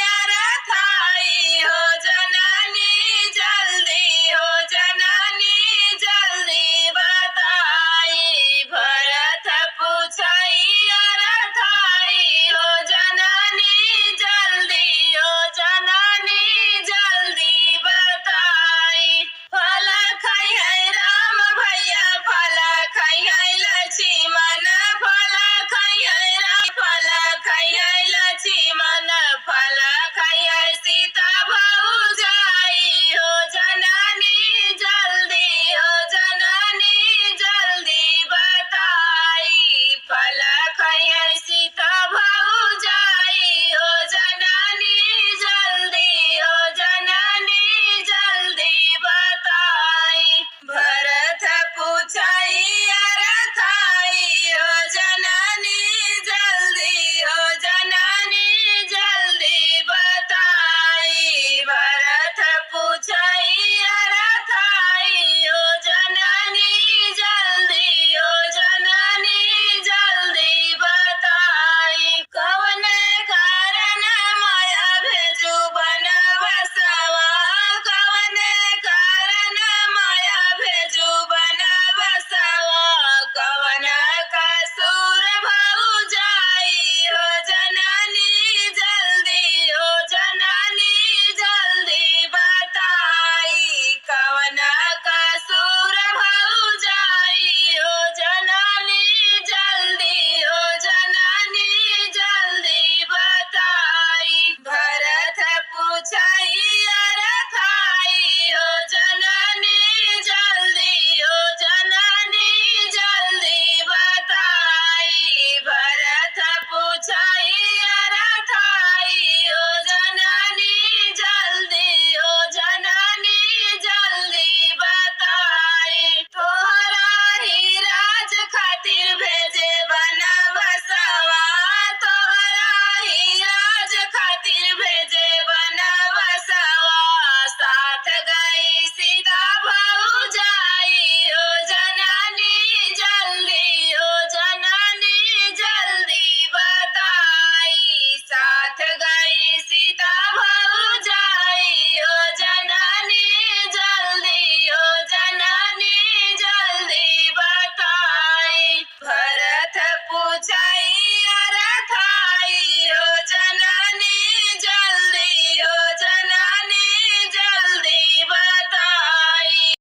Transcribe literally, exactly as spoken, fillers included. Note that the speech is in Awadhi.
अरथाई हो जननी जल्दी, हो जननी जल्दी बताई। भरत पूछई अरथाई हो जननी जल्दी, हो जननी जल्दी बताई। फल खइहैं राम भैया, फल खइहैं लक्ष्मण, फल खइहैं राम, फल खइहैं लक्ष्मण, फल खइहैं सीता भौजाई। हो जननी जल्दी, हो जननी जल्दी बताई। फल खइहैं सीता भौजाई, हो जननी जल्दी, हो जननी जल्दी बताई। भरत पूछई अरथाई हो जननी जल्दी, हो जननी जल्दी बताई। भरत पूछई अरथाई हो जननी जल्दी, हो जननी जल्दी बताई। कवने कारण माया भेजू बनवसवा, कवने कारण माया भेजू बनवसवा, कवन कसूर भौजाई हो जननी जल्दी, हो जननी जल्दी बताई। कवन कसूर भौजाई हो जननी जल्दी, हो जननी जल्दी बताई। भरत पूछई अरथाई हो जननी जल्दी, हो जननी जल्दी बताई। भरत पूछई अरथाई हो जननी जल्दी, हो जननी जल्दी बताई। तोहरा ही राज खातिर भेजे बनवसवा, तोहरा ही राज खातिर भेजे